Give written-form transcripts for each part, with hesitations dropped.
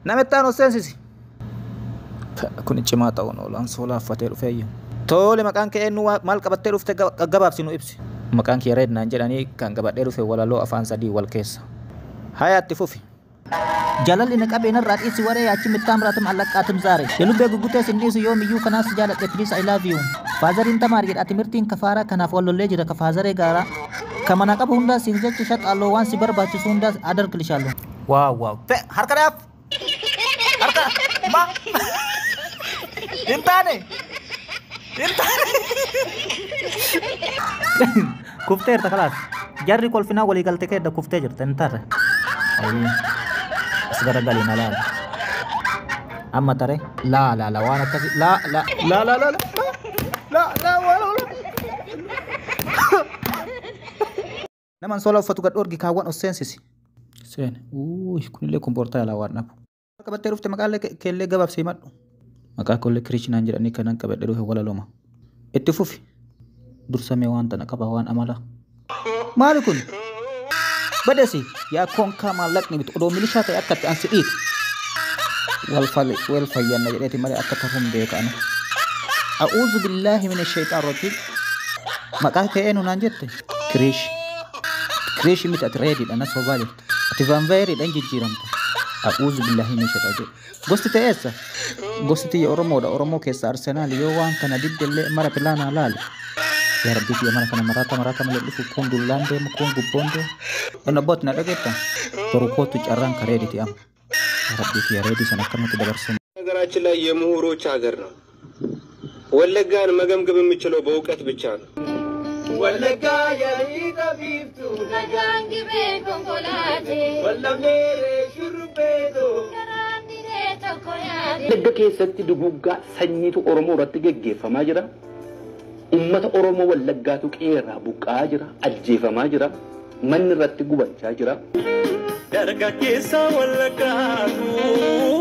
Nama itti aanu seensisi. Kun cimaa ta'uun oola ansoolaa uffatee dhufeeyyu. Tole, maqaan kee eenyu? Maal qabattee dhufte? Gabaabsi nu ibsi. Maqaan kee Reed naan jedhanii, kan qabadhee dhufe walaloo afaan sadii wal keessa. Hayaatti fufi. Jaalalli na qabee narraa dhiisi waree achi mittaamraatum allaqqaatum zaare. Yelubbee guggutee sin dhiisu yoomiyyuu, kanaaf si jaaladhe, please, I love you. Faazariin tamaar jedha, ati mirtiin kafaaraa, kanaaf wal lollee jira kafaazaree gaaraa. Ka mana qabu hundaa siif jecha shaxaalloo, waan si barbaachisu hundaa adargilishaallo. Waaw waaw. Fe harka dhaaf. Harka ma. Hin taane. Hin taane. Kufteerta kalaas. Jarri kolfinaa walii galtee keedda kuftee jirta hin tarre. Ayii. As garagalii na laala. Amma tare laa laa laa waan akkasii laa laa laa laa laa laa laa laa laa. Nama ansoola uffatu gad orgi kaawwan os seensisi. Seene. Uuy, kunillee kompoortaa yaalaa waan dhabu. Qabattee dhufte, maqaalee keellee gabaabsee himadhu. Maqaa koollee Kirishinaan jedhanii, kanan qabadhee dhufe walaloma. Itti fufi. Dursamee waan tana qaba waan amala. Maali kun? Badasi yaa konkaa maallaqni bitu odoo milishaa ta'e akka itti ansi dhiitu. Wal fali wal fayyanna jedheeti malee akka tafuun beeka ani. A'uuzu billaahi mina shayxaan rajiim. Maqaa kee eenyu naan jette? Kiriish. Kiriish miti, ati reediidha, na sobaa jirta. Ati vaanvaayeriidha, hin jijjiiramta. A'uuzu billaahi mina shayxaan rajiim. Gosti ta'e eessa? Gosti tiyya Oromoodha. Oromoo keessa Arsenaal, yoo waan kana diddellee mara pilaanaa laali. Yaa Rabbii kiyya, mana kana maraata maraata malee dhufu, kun dullaan deema, kun gubboon deema. Inni abbooti na dhageetta? Boru kootu, carraan ka reediti amma. Yaa Rabbii kiyya, reedii sana akkamitti dabarsu? ነገራችን ላይ የምሁሮች ሀገር ነው። ወለጋን መገምገም የሚችለው በእውቀት ብቻ ነው። ወለጋ የሊጠ ቢፍቱ Nagaan gibee konkolaatee ወለሜሬ ሹሩቤቶ karaan diree tokko yaade. Wallagga keessatti duguggaa sanyiitu Oromoo irratti geggeeffamaa jira. Uummata Oromoo Wallaggaatu qeerraa buqqa'aa jira, ajjeefamaa jira, manni irratti gubachaa jira. Dargaggeessa Wallaggaatu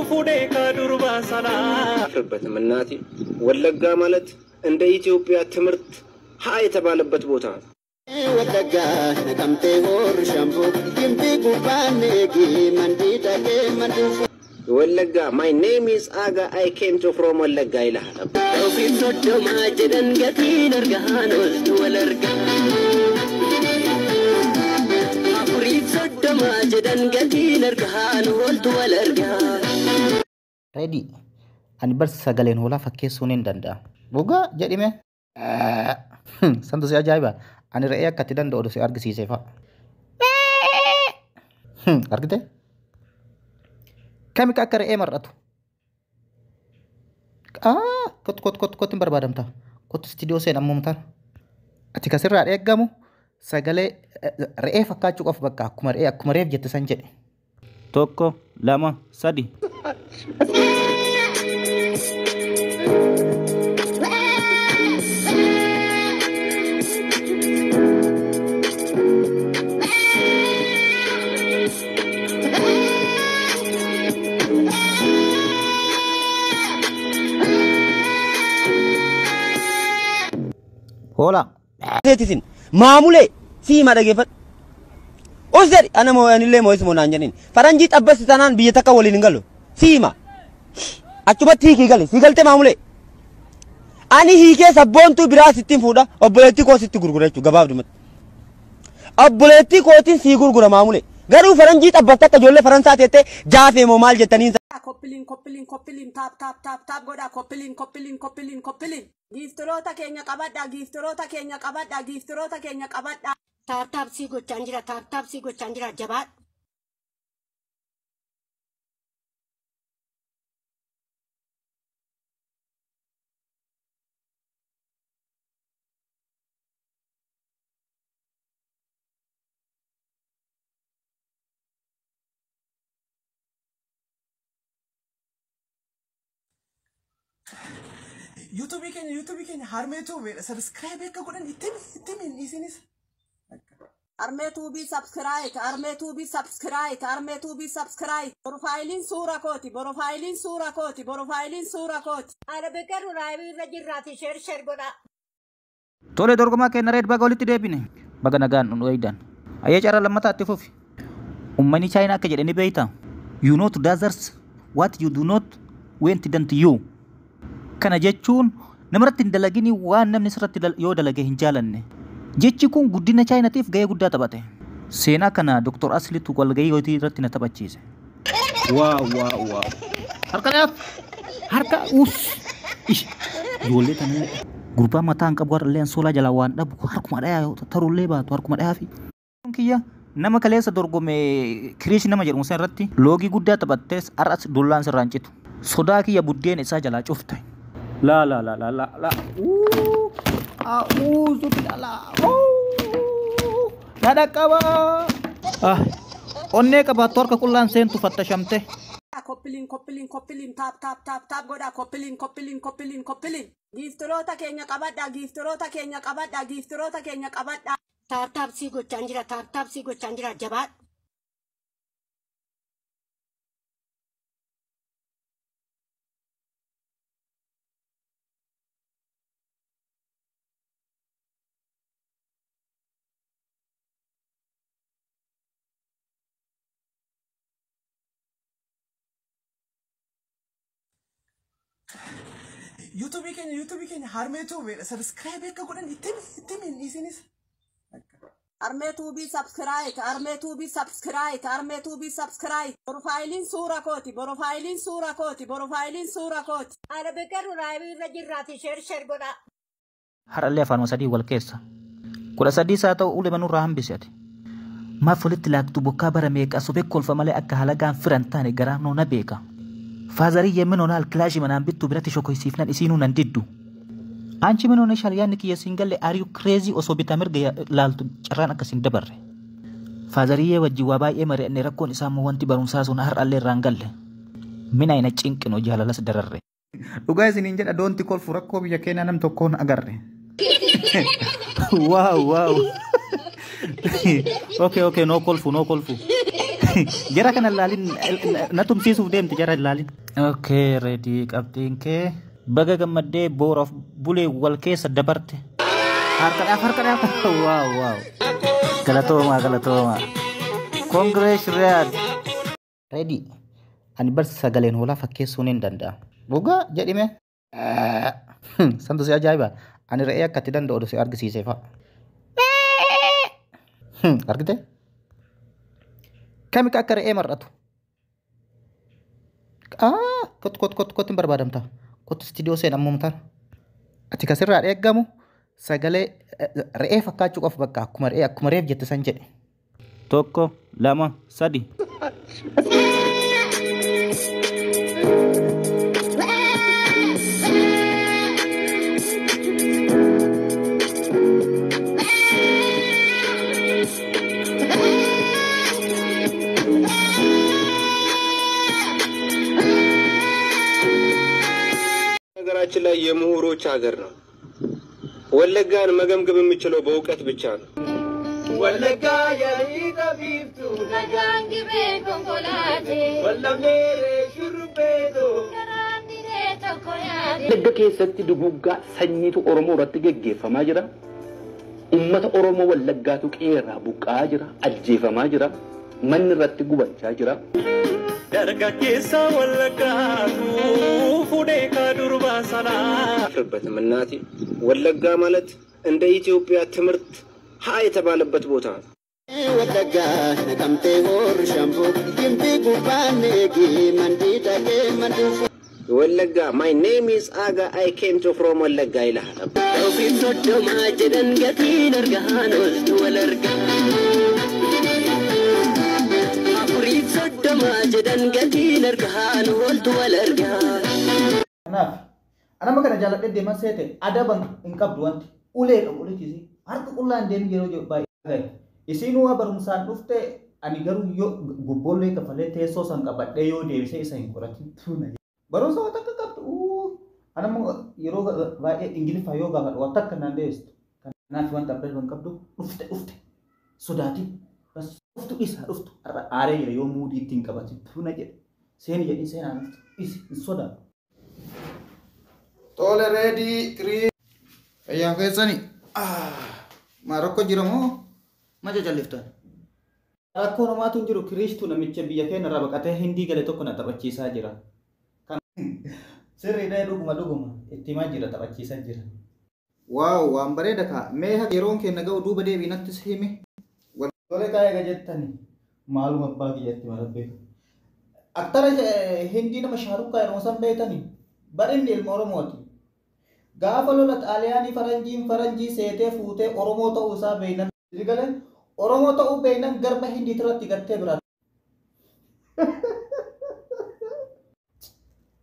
fuudhee ka durbaa sanaa. አፍርበትም እናቴ። ወለጋ ማለት እንደ ኢትዮጵያ ትምህርት ሀ የተባለበት ቦታ ነው። ወለጋ ነቀምቴ ሆር ሸምቡ ግንቢ ጉባን ጊ መንዲ ደቄ መንዲ ወለጋ ማይ ኔም ኢዝ አጋ፣ አይ ኬም ቱ ፍሮም ወለጋ ይልሃል። Ofiif soddomaa jedhan gatiin argaan oltu wal argaa. Afuriif soddomaa jedhan gatiin argaan oltu wal argaa. Reedii. Ani bar sagaleen hoolaa fakkeessuun hin danda'a. Dhugaa jedhime. Santu si ajaa'iba. Ani re'ee akka itti danda'u si argisiisee fa'a. Argite? Kami akka re'ee mar'atu? Kot kot kot kot, hin barbaadamta. Kot istiidiyoo seen ammuma tana. Ati kasirraa eeggamu sagalee re'ee fakkaachuu qofa, bakka akkuma re'ee, akkuma re'eef jette san jedhe. Tokko, lama, sadi. Hoolaa. Seetisin maamulee siima dhageeffadhu. Os jedhi, ana moo anillee moo ismoo naan jedhin. Faranjii xabbasti tanaan biyya takka waliin hin galu. Siima. Achumatti hiikii gali. Sii galtee maamulee. Ani hiikee sabboontuu biraa sittiin fuudha. Obboleettii koo sitti gurgura jechuudha gabaabdumatti. Obboleettii kootiin sii gurgura maamulee. Garuu faranjii xabbasti akka ijoollee Faransaa teettee jaafee moo maal jettaniin. Copy link, copy link, copy link, tap tap tap tap godha, copy link, copy link, copy link, copy link. Giiftiroota keenya qabadha, giiftiroota keenya qabadha, giiftiroota keenya qabadha. Tap tap sii gochaan jira, tap tap sii gochaan jira, jabaadhu. Yuutuubii keenya, yuutuubii keenya harmee tuubeedha. Subscribe akka godhan itti himi isinis. Armee tuubii subscribe, armee tuubii subscribe, armee tuubii subscribe. Profaayiliin suura kooti, profaayiliin suura kooti, profaayiliin suura kooti. Ana beekaru raayii irra jirraati, share share godhaa. Tole, dorgomaa keenya Reed, baga walitti deebine. Baga nagaan nu eeydan. Ayyee, carraa lammataatti fufi. Uummanni Chaayinaa akka jedhani beeyta. You know to others What you do not want done to you. Kana jechuun namarratti hin dalagini waan namni sirratti yoo dalage hin jaalanne. Jechi kun guddina Chaayinaatiif gahee guddaa taphate. Seenaa kana Dr. Aslitu walgahii hojii irratti na taphachiise. Waaw waaw waaw. Harka dhaaf! Harka us! Ish! Ijoollee tanallee gurbaa mataa hin qabu har'allee ansoolaa jalaa waan dhabu harkuma dhayaa tarullee baatu harkuma dhayaafi. Kiyya nama kaleessa dorgome Kiriish nama jedhamu san irratti loogii guddaa taphattees har'as dollaan sirraa hin citu. Sodaa kiyya buddeen isaa jalaa cufte. La la la la la la. A'uuzu billah. Na dhaqqaba. Ah, onnee qabaattu harka qullaan seentu fattashamte. Copy link, copy link, copy link, tap, tap, tap, tap godhaa, copy link, copy link, copy link, copy link. Giiftiroota keenya qabadhaa, giiftiroota keenya qabadhaa, giiftiroota keenya qabadhaa. Tap tap sii gochaan jira, tap tap sii gochaan jira, jabaadhu. YouTubeii keenya Harmee Tubeedha. Subscribe akka godhan itti himi isinis. Harmee Tubeii subscribe, Harmee Tubeii subscribe, Harmee Tubeii subscribe. Profileiin suura kooti, profileiin suura kooti, profileiin suura kooti. Ana beekaru liveii irra jirraati share share godhaa. Har'allee afaanuma sadii wal keessa. 13 haa ta'u ulee manurraa hambise ati. Maaf walitti laaktu bokkaa bara meeqa sobee kolfa malee akka halagaan firan taane garaa na beeka. Faazarii yemmin onaal kilaashii manaan bittuu biratti shokoysiifnan isiinuu nan diddu. Anchi min oona yaadni kiyya siin galle, are you crazy? Osoo bitaa mirga laaltu carraan akkas hin dabarre. Faazariyyee wajjin waa baay'ee mari'anne, rakkoon isaa immoo wanti barumsaa sun har'allee irraan galle. Mina ina cinqino jaalalas dararre. Dhugaa isiniin jedha, doonti kolfu rakkoo biyya keenyaa nam tokkoon agarre. Wow. Okay, no kolfu, no kolfu. Jara kana laalin, na tumsiisuuf deemti jara laalin. Okay, ready qabxiin kee. Baga gammaddee booroof bulee wal keessa dabarte. Harka dhaaf, harka dhaaf. Wow. Galatooma, galatooma. Congrats, Riyad. Ready. Ani bar sagaleen hoolaa fakkeessuun hin danda'a. Dhugaa jedhime. Santu si ajaa'iba. Ani re'ee akka itti danda'u si argisiise fa'a. Argite? Kamika akka re'ee mar'atu. Ah, kot kot kot kot hin barbaadamta. Kot istiidiyoo seen ammuma tana. Ati kasirraa eeggamu sagalee re'ee fakkaachuu qofa, bakka akkuma re'ee akkuma re'eef jette san jedhe. Tokko, lama, sadi. ሀገራችን ላይ የምሁሮች ሀገር ነው። ወለጋን መገምገም የሚችለው በእውቀት ብቻ ነው። ወለጋ የሊጠ ቢፍቱ Nagaan gibee konkolaatee. ወለሜሬ ሹሩቤቶ Karaan diree tokko yaade. Wallagga keessatti duguggaa sanyiitu Oromoo irratti geggeeffamaa jira. Uummata Oromoo Wallaggaatu qe'ee irraa buqqa'aa jira, ajjeefamaa jira, manni irratti gubachaa jira. Dargaggeessa Wallaggaatu fuudhee ka durbaa sanaa. አፍርበትም እናቴ። ወለጋ ማለት እንደ ኢትዮጵያ ትምህርት ሀ የተባለበት ቦታ ነው። ወለጋ ነቀምቴ ሆር ሸምቡ ግንቢ ጉባኔ መንዲ ደቄ መንዲ ወለጋ my name is አጋ, I came to from ወለጋ ይልሃል። Ofiif soddomaa jedhan gatiin argaan oltu wal argaa. 34 jedhan gatiin argaan oltu wal argaa. Kanaaf anama kana jaalladhee deeman seete adaba hin qabdu, wanti ulee qabu uleetis harka qullaan deemi yeroo baay'ee. Isiin waa barumsaan dhufte, ani garuu yoo gubboollee kafalee teessoo san qabadhee yoo deebisee isa hin qoratin tuna. Barumsa waan takka qabdu. Anammoo yeroo baay'ee Ingiliffaa yoo gaafadhu waan takka naan deebistu. Kanaaf wanta abbaa hin qabdu dhufte dhufte sodaatin bas dhuftu isa dhuftu har'a aaree jira yoo muudii ittiin qabatin tuna jedhe seeni jedhin seenaan dhuftu isi hin sodaatu. Tole, ready, three. Fayyaan keessani. Maa rakkoo jira moo ma jajalliftan? Rakkoon homaatu hin jiru. Kiriishtu namicha biyya keenya irraa baqatee Hindii gale tokko na taphachiisaa jira. Sirriidha, dhuguma dhuguma itti himaa jira, taphachiisaa jira. Waaw, waan bareeda kaa. Mee yeroon keenya ga'u duuba deebii nattis himi. Tole kaa, eega jettani. Maaluma abbaa kiyyatti marabbee. Aktara Hindii nama Shaarukkaa yeroo san beektani. Barinni ilma Oromooti. Gaafa lola Xaaliyaanii faranjiin faranjii seetee fuutee Oromoo ta'uu isaa beeynan. Galee Oromoo ta'uu beeynan garba Hindii irratti gartee biraa.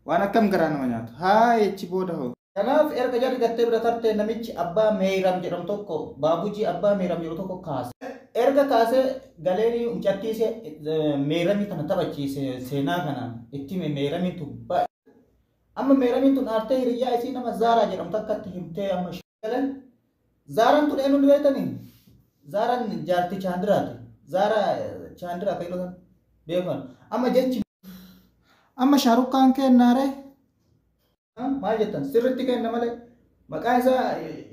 Waan akkam garaa nama nyaatu. Haa, echi booda hoo? Kanaaf erga jarri gartee bira tartee namichi abbaa Meeyiram jedhamu tokko, baabujii abbaa Meeyiram jedhamu tokko kaase. Erga kaasee galeenii mucattiise Meeyiramii kana taphachiise, seenaa kana itti hime. Meeyiramiin tun baay'ee. Amma Meeyiramiin tun aartee hiriyyaa isii nama Zaaraa jedhamtu akkatti himtee amma galeen. Zaaraan tun eenyuun beektanii? Zaaraan jaartii Chaandiraati. Zaaraa Chaandiraa kan jedhamu beekan. Amma jechi Amma Shaarukkaan kennaaree? Maal jettan, sirriitti kenna malee maqaan isaa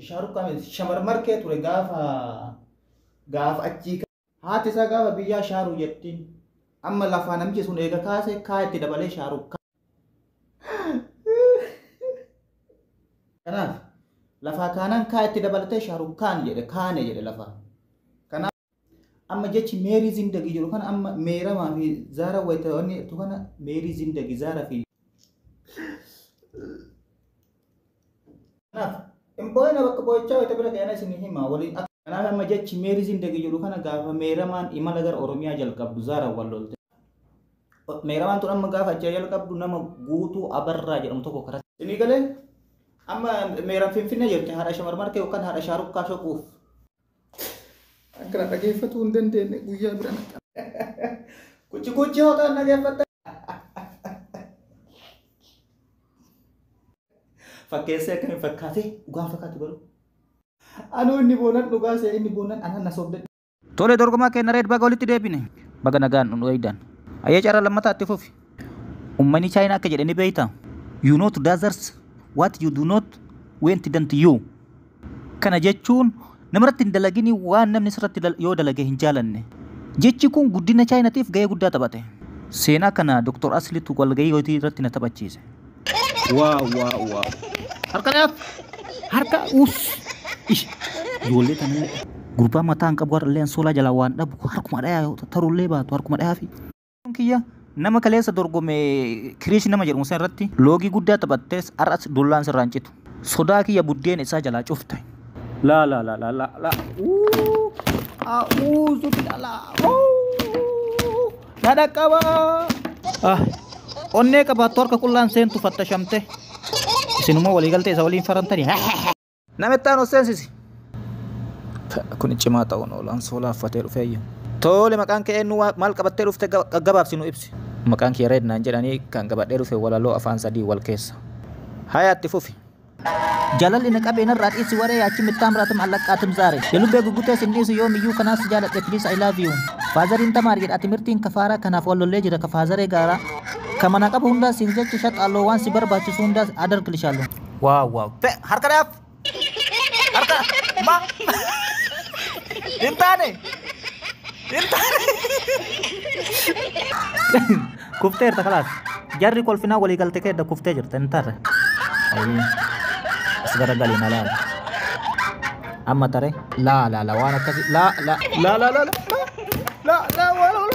Shaarukkaan miti, shamarmarkee ture gaafa gaafa achii haati isaa gaafa biyyaa Shaaruu jettiin. Amma lafaa namichi sun eega kaasee kaa itti dabalee Shaarukkaan. Kanaaf lafaa kaanaan kaa itti dabalatee Shaarukkaan jedhe, kaane jedhe lafaa. Kanaaf amma jechi Meerii Zindagii jedhu kana amma Meeramaa fi Zaara wayita wanni jettu kana Meerii Zindagii Zaara fi Kanaaf hin boo'ina, bakka boo'ichaa wayita bira ga'ana isin hima waliin. Kanaaf amma jechi Meerii Zindagii jedhu kana gaafa Meeramaan imala gara Oromiyaa jalqabdu Zaara wal lolte. Meeramaan tun amma gaafa achi jalqabdu nama Guutuu Abarraa jedhamu tokko karaa. Inni galee amma Meeram Finfinnee jirti haadha shamarmarkee yookaan haadha Shaarukkaa shoquuf. Akkana dhageeffatuu hin dandeenye, guyyaa bira naqa. Kuchi kuchi hootaan dhageeffatta. Fakkeessee akkamiin fakkaatee dhugaan fakkaatu garuu. Anuu inni boonan dhugaa see, inni boonan anan na soobde. Tole, dorgomaa keenya Reed, baga walitti deebine. Baga nagaan nu eeydan. Ayyee, carraa lammataa itti fufi. Uummanni Chaayinaa akka jedhe ni beeyta. "You not others what you do not want done to you." Kana jechuun namarratti hin dalagini waan namni sirratti yoo dalage hin jaalanne. Jechi kun guddina Chaayinaatiif gahee guddaa taphate. Seenaa kana Dr. Aslitu walgahii hojii irratti na taphachiise. Waaw waaw waaw. Harka dhaaf. Harka us. Ish. Ijoollee tanallee. Gurbaa mataa hin qabu har'allee ansoolaa jalaa waan dhabu harkuma dhayaa tarullee baatu harkuma dhayaa fi. Kiyya nama kaleessa dorgome Kiriish nama jedhamu san irratti loogii guddaa taphattees har'as dullaan sirraa hin citu. Sodaa kiyya buddeen isaa jalaa cufte. La la la la la la. A'uuzu billah. Na dhaqqaba. Ah. Onnee qabaattu harka qullaan seentu fattashamte. Isinuma waliigaltee isa waliin farantanii. Namitti aanu seensisi. Kun cimaa ta'uun oola, ansoolaa uffatee dhufeeyyu. Tole, maqaan kee eenyu, maal qabattee dhufte, gabaabsi nu ibsi. Maqaan kee Reed naan jedhanii, kan qabadhee dhufe walaloo afaan sadii wal keessa. Hayaatti fufi. Jaalalli na qabee narraa dhiisi waree yaachi mittaamraatum allaqqaatum zaare. Yelubbee guggutee sin dhiisu yoomiyyuu, kanaas jaaladhe, please, I love you. Faazariin tamaar jedha, ati mirtiin kafaaraa, kanaaf wal lollee jira ka faazaree gaaraa. Ka mana qabu hundaa siif jecha shaxaalloo, waan si barbaachisu hundaa adargilishaallo. Waaw waaw. Harka dhaaf. Harka ma. Hin taane. Hin taane. Kufteerta kalaas. Jarri kolfinaa walii galtee keedda kuftee jirta, hin tarre. As garagalii na laala. Amma tare laa laa laa, waan akkasii laa laa laa laa laa laa laa laa waan.